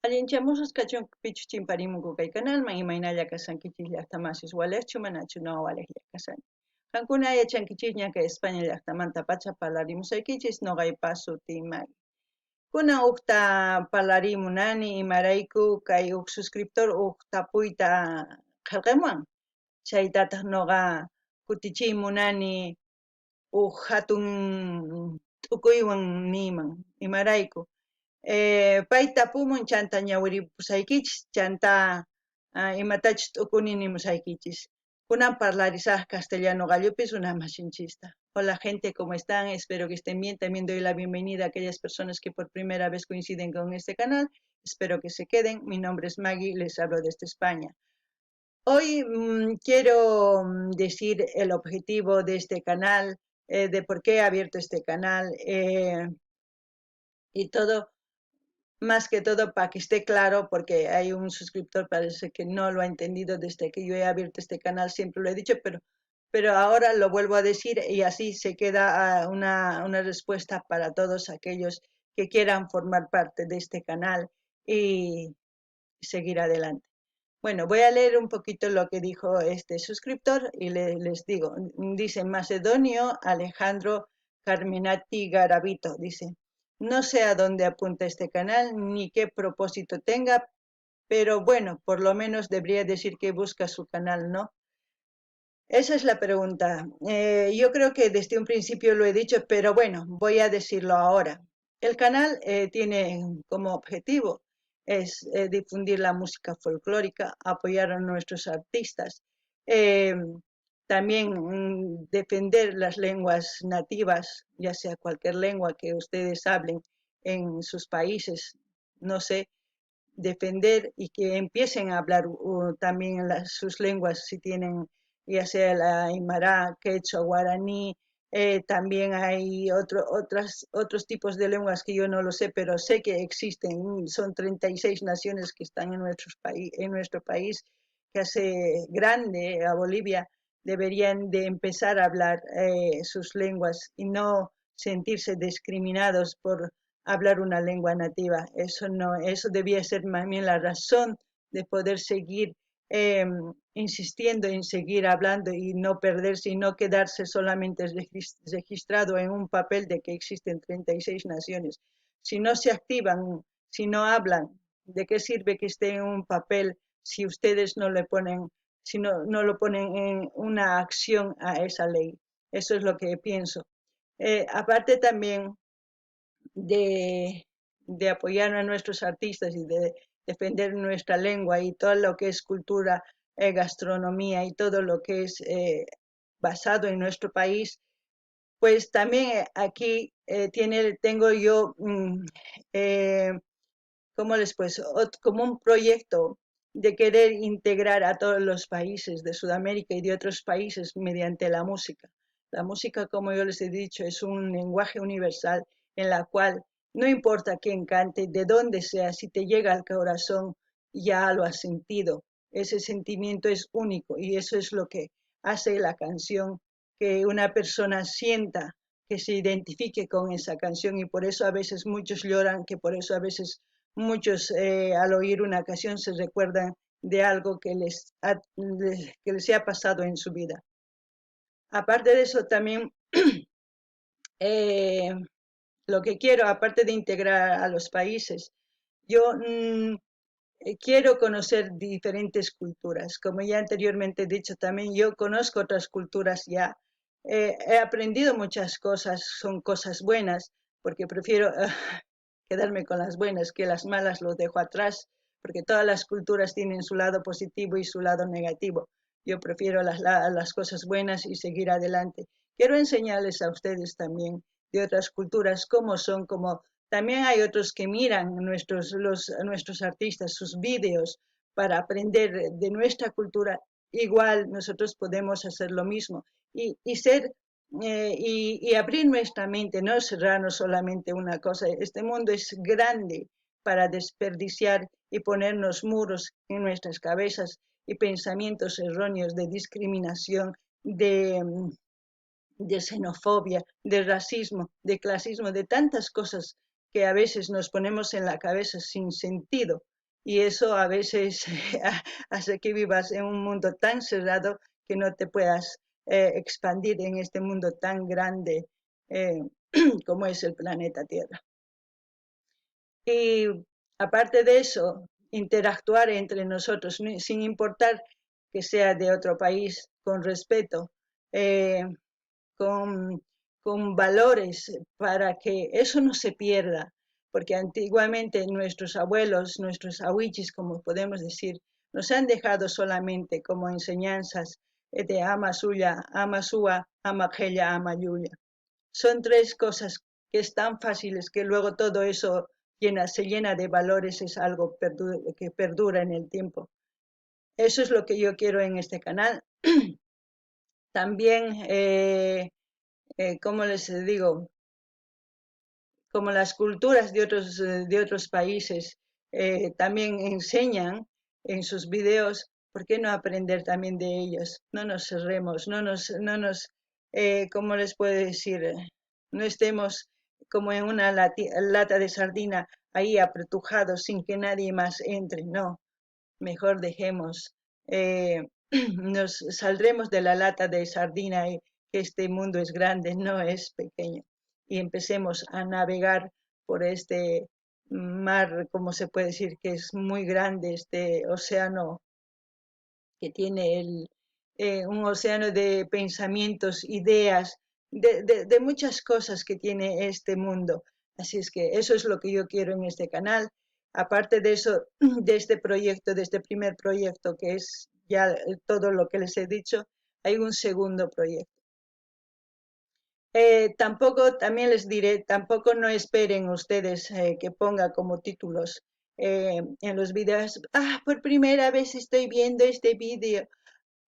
Allinchamusqas kachunku pichus chimparimunku kay kanalman, imaynalla kashankichis llaqtamasis, walejchu manachu, no walejlla kashani. Qankuna yachankichisña kay España llaqtamantapacha parlarimusaykichis, noqaypa sutiy Maggie. Kunan ujta parlarimunani imarayku kay uj suscriptor uj tapuyta qhelqemuwan, chaytataq noqa kutichiy munani uj jatun t'ukuywan niyman, imarayku pay tapumun chanta ñawiripusaykichis, chanta imatachus t'ukuni nimusaykichis. Kunan parlarisaj castellano qallupi runamasinchista. Hola, gente, ¿cómo están? Espero que estén bien. También doy la bienvenida a aquellas personas que por primera vez coinciden con este canal. Espero que se queden. Mi nombre es Maggie, les hablo desde España. Hoy quiero decir el objetivo de este canal, de por qué he abierto este canal y todo, más que todo para que esté claro, porque hay un suscriptor, parece que no lo ha entendido desde que yo he abierto este canal, siempre lo he dicho, pero ahora lo vuelvo a decir y así se queda una respuesta para todos aquellos que quieran formar parte de este canal y seguir adelante. Bueno, voy a leer un poquito lo que dijo este suscriptor y les digo. Dice Macedonio Alejandro Carminati Garavito, dice: "No sé a dónde apunta este canal ni qué propósito tenga, pero bueno, por lo menos debería decir que busca su canal, ¿no?". Esa es la pregunta. Yo creo que desde un principio lo he dicho, pero bueno, voy a decirlo ahora. El canal tiene como objetivo es difundir la música folclórica, apoyar a nuestros artistas, también defender las lenguas nativas, ya sea cualquier lengua que ustedes hablen en sus países, no sé, defender y que empiecen a hablar también sus lenguas si tienen, ya sea la aymara, quechua, guaraní, también hay otros tipos de lenguas que yo no lo sé, pero sé que existen. Son 36 naciones que están en nuestro país, que hace grande a Bolivia. Deberían de empezar a hablar sus lenguas y no sentirse discriminados por hablar una lengua nativa. Eso no, eso debía ser más bien la razón de poder seguir insistiendo en seguir hablando y no perderse y no quedarse solamente registrado en un papel de que existen 36 naciones. Si no se activan, si no hablan, ¿de qué sirve que esté en un papel si ustedes no le ponen, si no, no lo ponen en una acción a esa ley? Eso es lo que pienso. Aparte también de apoyar a nuestros artistas y de defender nuestra lengua y todo lo que es cultura, gastronomía y todo lo que es basado en nuestro país, pues también aquí tengo yo, ¿cómo les puedo? Como un proyecto de querer integrar a todos los países de Sudamérica y de otros países mediante la música. La música, como yo les he dicho, es un lenguaje universal en la cual no importa quién cante, de dónde sea, si te llega al corazón, ya lo has sentido. Ese sentimiento es único y eso es lo que hace la canción, que una persona sienta, que se identifique con esa canción, y por eso a veces muchos lloran, que por eso a veces muchos al oír una canción se recuerdan de algo que les ha pasado en su vida. Aparte de eso también, lo que quiero, aparte de integrar a los países, yo quiero conocer diferentes culturas. Como ya anteriormente he dicho también, yo conozco otras culturas ya. He aprendido muchas cosas, son cosas buenas, porque prefiero quedarme con las buenas, que las malas los dejo atrás, porque todas las culturas tienen su lado positivo y su lado negativo. Yo prefiero las cosas buenas y seguir adelante. Quiero enseñarles a ustedes también de otras culturas, cómo son, como también hay otros que miran nuestros artistas, sus vídeos, para aprender de nuestra cultura. Igual nosotros podemos hacer lo mismo y abrir nuestra mente, no cerrarnos solamente una cosa. Este mundo es grande para desperdiciar y ponernos muros en nuestras cabezas y pensamientos erróneos de discriminación, de xenofobia, de racismo, de clasismo, de tantas cosas que a veces nos ponemos en la cabeza sin sentido. Y eso a veces hace que vivas en un mundo tan cerrado que no te puedas expandir en este mundo tan grande como es el planeta Tierra. Y aparte de eso, interactuar entre nosotros, sin importar que sea de otro país, con respeto, con valores, para que eso no se pierda, porque antiguamente nuestros abuelos, nuestros awichis, como podemos decir, nos han dejado solamente como enseñanzas de ama suya, ama suwa, ama qhella, ama llulla. Son tres cosas que es tan fáciles que luego todo eso se llena de valores, es algo que perdura en el tiempo. Eso es lo que yo quiero en este canal. También, como les digo, como las culturas de otros países también enseñan en sus videos, ¿por qué no aprender también de ellos? No nos cerremos, no nos, ¿cómo les puedo decir? No estemos como en una lata de sardina ahí apretujados sin que nadie más entre, no. Mejor dejemos, nos saldremos de la lata de sardina y que este mundo es grande, no es pequeño, y empecemos a navegar por este mar, como se puede decir, que es muy grande, este océano que tiene un océano de pensamientos, ideas, de muchas cosas que tiene este mundo. Así es que eso es lo que yo quiero en este canal. Aparte de eso, de este proyecto, de este primer proyecto, que es ya todo lo que les he dicho, hay un segundo proyecto. Tampoco, también les diré, tampoco no esperen ustedes que ponga como títulos en los videos, ah, por primera vez estoy viendo este vídeo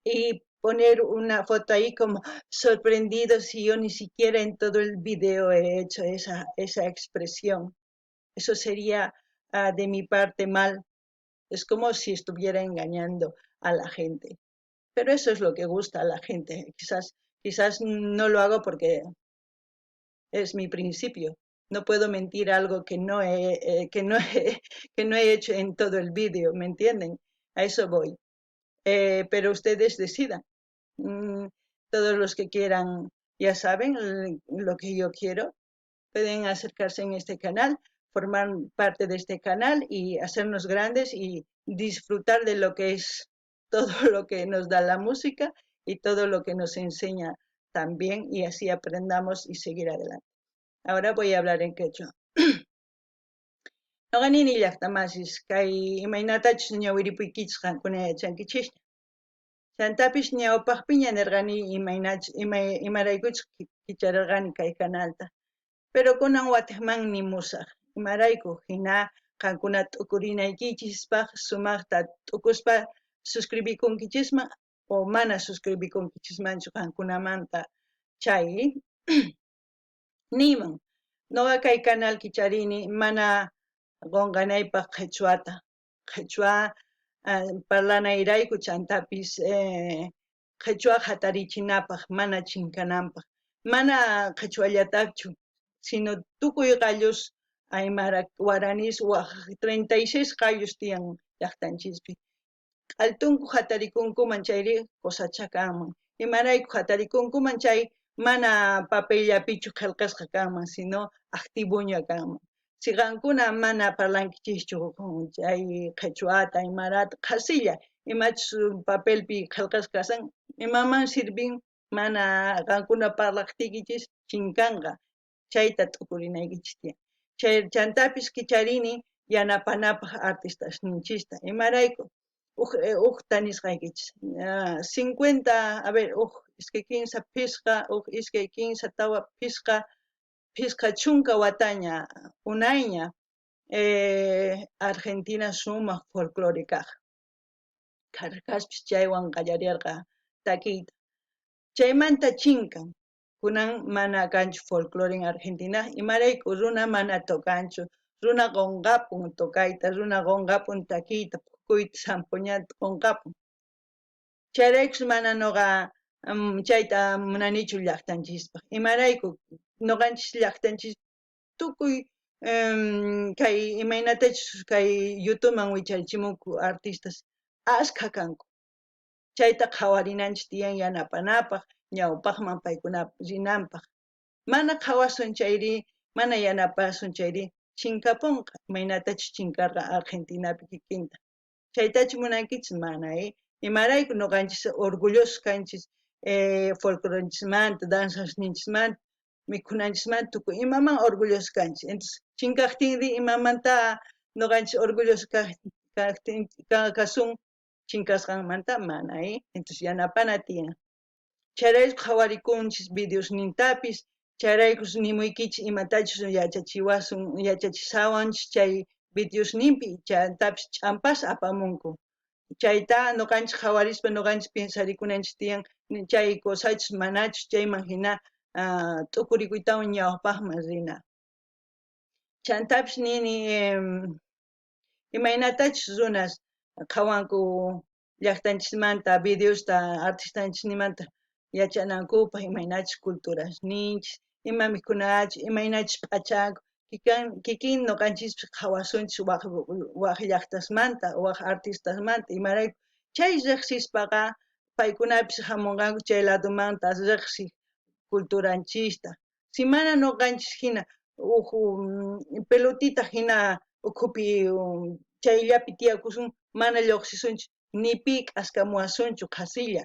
y poner una foto ahí como sorprendido si yo ni siquiera en todo el video he hecho esa expresión. Eso sería de mi parte mal. Es como si estuviera engañando a la gente. Pero eso es lo que gusta a la gente. Quizás no lo hago porque es mi principio. No puedo mentir algo que no he hecho en todo el vídeo, ¿me entienden? A eso voy. Pero ustedes decidan. Todos los que quieran, ya saben lo que yo quiero, pueden acercarse en este canal, formar parte de este canal y hacernos grandes y disfrutar de lo que es todo lo que nos da la música y todo lo que nos enseña también y así aprendamos y seguir adelante. Ahora voy a hablar en quechua. Noqa nini llaqtamasis kay imaynatachus ñawiripuykichis qankuna yachankichisña. Chantapis ñawpaqpiña nirqani imaynachus imaraykuchus kichararqani kay kanalta. Pero kunan watiqman nimusaq. Imarayku hina qankuna t'ukurinaykichispaq sumaqta t'ukuspa suscribikunkichisman o mana suscribikunkichismanchu qankunamanta chay niyman. Noqa kay kanal kicharini mana qonqanaypaq qhichwata. Qhichwa parlanayrayku chantapis qhichwa hatarichinapaq mana chinkananpaq. Mana qhichwallatachu, sino tukuy qallus aymara guaraníes waj 36 qallus tiyan llaqtanchispi. Q'altunku hatarikunkuman chayri cosachá kanman. Imarayku hatarikunkuman chay mana papellapichu qillqasqa kanman, sino activoña kanman. Si qankuna mana parlankichischu chay qhichwata, aymarata, qhasilla imachus papelpi qillqasqa kashan, imaman sirvin mana qankuna parlaqtiykichis chinkanqa. Chayta t'ukurinaykichis tiyan. Chay chantapis kicharini yanapanapaq artistasninchista. Imarayku ujta nisqaykichis. 50, a ver, uj iskay kinsa phisqa, uj iskay kinsa tawa phisqa, phisqa chunka wataña unayña Argentina sumaq folclore kaq. Carcaspis chaywan qallarirqa takiyta. Chaymanta chinkan. Kunan mana kanchu folclore en Argentina, imarayku runa mana tocanchu, runa qunqapun tocayta, runa qunqapun takiyta, phukuyta, zampoñata qunqapun. Chayraykus mana nuqa chayta munanichu llaqtanchispaq. Imarayku ñuqanchis llaqtanchis tukuy Kay imaynatachus kay YouTubeman wicharichimunku artistas askha kanku. Chayta qhawarinanchis tiyan yanapanapaj, ñawpajman paykuna rinanpaj. Mana qhawasun chayri, mana yanapasun chayri, chinkaponqa, imaynatachus chinkarqa Argentinapi kikinta. Chaytachu munankichis? Mana, eh? Imarayku noqanchis orgullosos kanchis folclorenchismanta, danzasninchismanta, mikhunanchismanta, tukuy imaman orgullosos kanchis. Entonces, chinkajtinri imamanta noqanchis orgullosos kajtin kasun chinkasqanmanta? Mana, eh? Entonces, yanapana tiyan. Chayrayku qhawarikunchis videosnintapis, chayraykus nimuykichis imatachus yachachiwasun, yachachishawanchis chay videosninpi, chantapis ch'ampas apamunku. Chayta noqanchis qhawarispa noqanchis piensarikunanchis tiyan chay cosachus manachus chayman hina t'ukurikuytawan ñawpaqman rina. Chantapis nini imaynatachus runas qhawanku llajtanchismanta videosta artistanchisnimanta yachanankupaj imaynachus culturasninchis, ima mikhunachus, imaynachus p'achanku, kikin noqanchispis qhawasunchis waj waj llajtasmanta, waj artistasmanta, imarayku chay rejsispaqa paykunapis jamonqanku chay ladomanta rejsij culturanchista. Si mana noqanchis jina uj pelotita jina ukhupi chayllapi tiyakusun, mana llojsisunchu, ni pi k'askamuwasunchu qhasilla,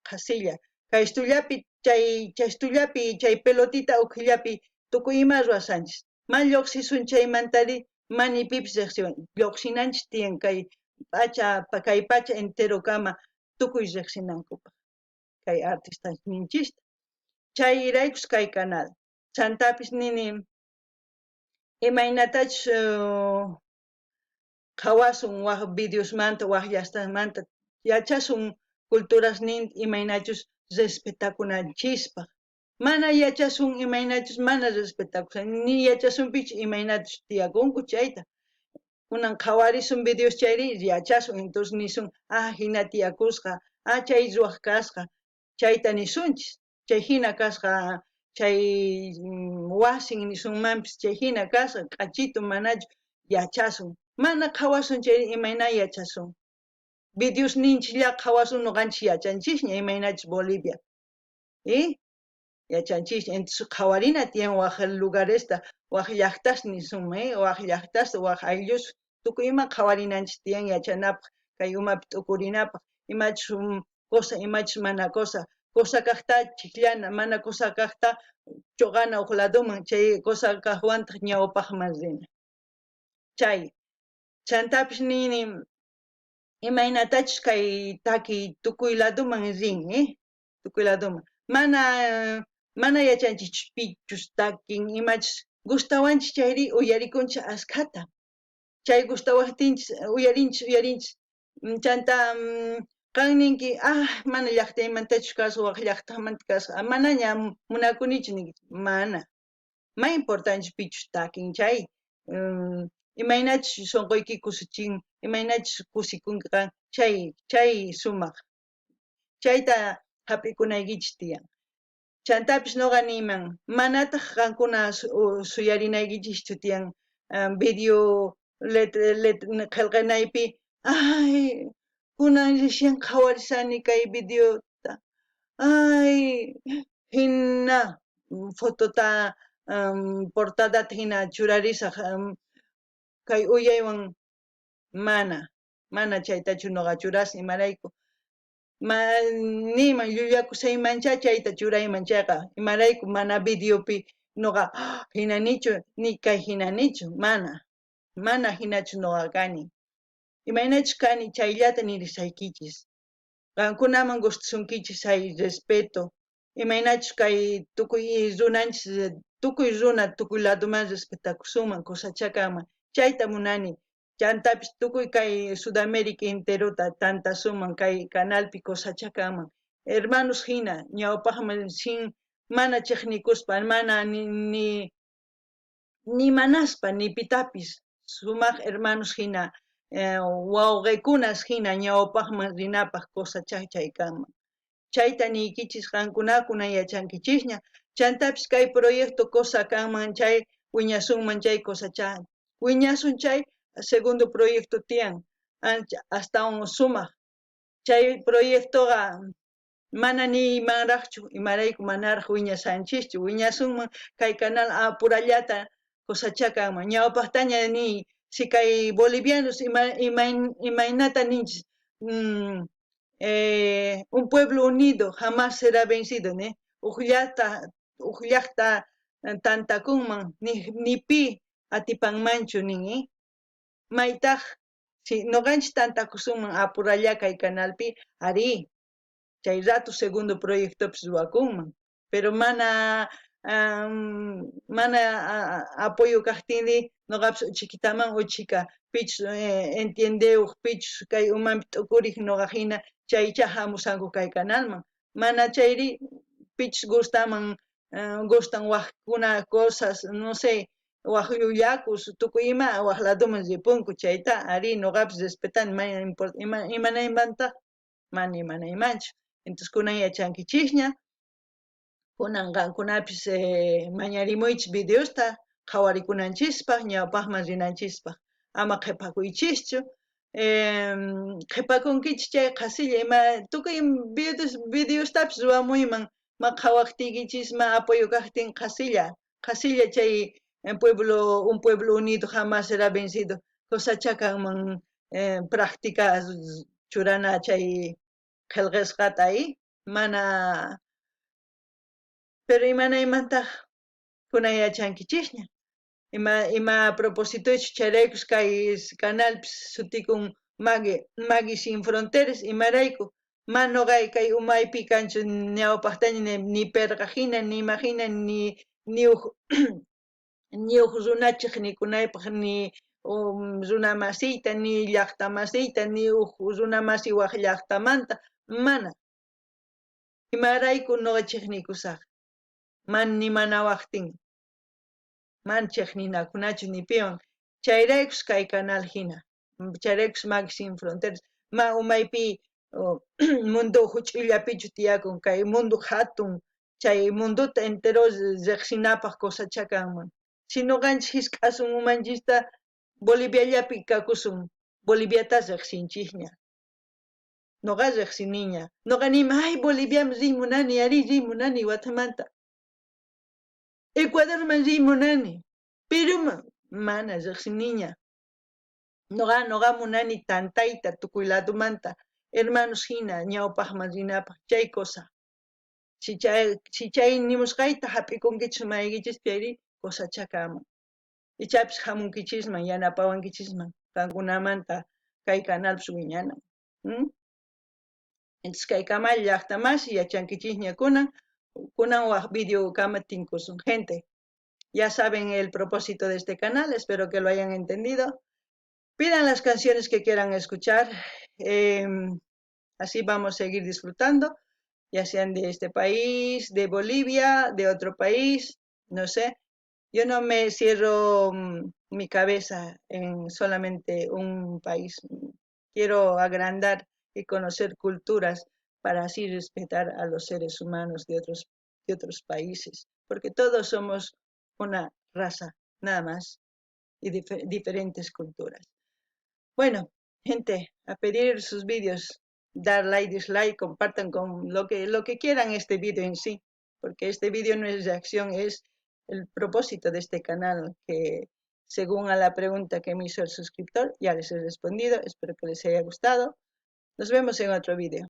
qhasilla. Kaystullapi chay chaystullapi chay pelotita ukhullapi tukuy ima ruwasanchis. Ma llojsisun chaymantari ma ni pipis rejsiwan. Llojsinanchis tiyan kay pacha kay pacha enterokama tukuy rejsinankupaj kay artistasninchista. Chayraykus kay canal. Chantapis nini imaynatachus qhawasun waj videosmanta, waj llajtasmanta, yachasun culturasninta imaynachus respetakunanchispaj. Mana yachasun imaynachus mana respetakusun, ni yachasunpichu imaynachus tiyakunku chayta. Kunan qhawarisun videos chayri yachasun, entonces nisun, ah, jina tiyakusqa, ah, chay ruwaj kasqa, chayta nisunchis. Chay jina kasqa chay wasin nisunmanpis, chay jina kasqa, k'achitu manachu yachasun. Mana qhawasun chayri imayna yachasun. Videosninchiklla qhawasun noqanchis yachanchisña imaynachus Bolivia. ¿Eh? Yachanchisña. Entonces qhawarina tiyan waj lugaresta, waj llajtas nisunman, ¿eh? Waj llajtasta, waj ayllus, tukuy ima qhawarinanchis tiyan yachanapaj, kay umapi t'ukurinapaj, imachus cosa, imachus mana cosa. Cosa kajta chijllana, mana cosa kajta choqana uj ladoman, chay cosa kajwantaj ñawpajman rina. Chay. Chantapis nini, imaynatachus kay takiy tukuy ladoman rin, eh? Tukuy ladoman. Mana mana yachanchischu pichus takin, imachus gustawanchis chayri uyarikunchis askhata. Chay gustawajtinchis uyarinchis, uyarinchis. Chanta qan ninki, ah, mana llajtaymantachu kasqa, waj llajtamanta kasqa, manaña munakunichu ninki. Mana. Ma importante pichus takin chay. Imaynachus sonqoyki kusichin, imaynachus kusikunki qan, chay chay sumaj. Chayta jap'ikunaykichis tiyan. Chantapis noqa niyman, manataj qankuna suyarinaykichischu tiyan video qhelqanaypi, ay, kunan recién qhawarisani kay videota, ay, jina fotota portadata jina churarisaj kay uyaywan, mana, mana chaytachu noqa churasaj, imarayku ma niyman llullakusaymanchá chayta churayman chayqa, imarayku mana videopi noqa jinanichu ni kay jinanichu, mana, mana jinachu noqa kani. Imaynachus kani chayllata nirisaykichis. Qankunaman gustasunkichis hay respeto, imaynachus kay tukuy runanchis, tukuy runa tukuy ladoman respetakusunman, cosachá kanman, chayta munani. Chantapis tukuy kay Sudamérica enterota tantasunman kay canalpi cosachá kanman. Hermanos jina ñawpajman sin mana chejnikuspa, mana ni ni ni manaspa ni pitapis, sumaj hermanos jina, wawqekunas jina ñawpajman rinapaj cosachá chay kanman. Chayta niykichis qankuna kunan yachankichisña. Chantapis kay proyecto cosa kanman chay Wiñasunman chay cosachá. Wiñasun chay segundo proyecto tiyan, ancha astawan sumaj. Chay proyectoqa mana niymanrajchu, imarayku manaraj wiñashanchischu. Wiñasunman kay canal apurallata cosachá kanman. Ñawpajtaña niy, si kay bolivianos imaynata ninchis, un pueblo unido jamás será vencido, ne? Uj llajta tantakunman, ni pi atipanmanchu nin, eh? Maytaj, si noqanchis tantakusunman apuralla kay canalpi, arí, chay rato segundo proyectopis ruwakunman, pero mana apoyo kajtinri noqapis uchikitaman uchika pichus entiendewaj, pichus kay umanpi t'ukurej noqa jina chaycha jamusanku kay canalman. Mana chayri pichus gustaman, gustan wajkuna cosas, no sé, waj llullakus, tukuy ima waj ladoman ripunku chayta, arí, noqapis respetani, mana importa, imanaymanta, mana imanaymanchu. Entonces kunan yachankichisña, kunan qankunapis mañarimuychis videosta qhawarikunanchispaj, ñawpajman rinanchispaj, ama qhepakuychischu. Qhepakunkichis chay qhasilla, ima tukuy videostapis ruwamuyman, ma qhawajtiykichis, ma apoyo kajtin qhasilla, qhasilla chay pueblo, un pueblo unido jamás será vencido, cosachá kanman práctica churana chay qhelqasqata ahí, mana, pero imanaymantaj kunan yachankichisña. Ima propósitochu chayraykus kay canalpis sutikun Magui Sin Fronteras, imarayku ma noqay kay umaypi kanchu ñawpajtaña ni perqa hina, ni ima hina, ni uj ni uj runachej nikunaypaj, ni runa masiyta, ni llajta masiyta, ni uj runa masi waj llajtamanta, mana. Imarayku noqa chejnikusaj, man ni manawajtin, man chejninakunachu ni piwan. Chayraykus kay canal hina, chayraykus Magui Sin Fronteras, ma umaypi mundo huch'uyllapichu tiyakun, kay mundo hatun, chay mundota entero riqsinapaj cosachá kanman. Si noqanchis hisk'asun umanchista, Boliviallapi kakusun, Boliviata riqsinchikña. Noqa riqsiniña. Noqa niyman, ay, Boliviaman riy munani, arí, riy munani watamanta. Ecuadorman riy munani, Peruman mana riqsiniña. Noqa munani tantayta tukuy ladomanta, hermanos hina ñawpajman rinapaj, chay cosa. Si chay nimusqayta hap'ikunkichis maykichis chayri cosachá kanman. Ichapis hamunkichisman, yanapawankichisman, qankunamanta kay canalpis wiñanan. Entonces kay kamal llajta masi yachankichisña kunan, kunan waj video kama tinkusun. Gente, ya saben el propósito de este canal, espero que lo hayan entendido. Pidan las canciones que quieran escuchar, así vamos a seguir disfrutando, ya sean de este país, de Bolivia, de otro país, no sé. Yo no me cierro mi cabeza en solamente un país. Quiero agrandar y conocer culturas para así respetar a los seres humanos de otros países, porque todos somos una raza, nada más, y diferentes culturas. Bueno, gente, a pedir sus vídeos, dar like, dislike, compartan con lo que quieran este vídeo en sí, porque este vídeo no es reacción, es el propósito de este canal, que según a la pregunta que me hizo el suscriptor, ya les he respondido, espero que les haya gustado. Nos vemos en otro vídeo.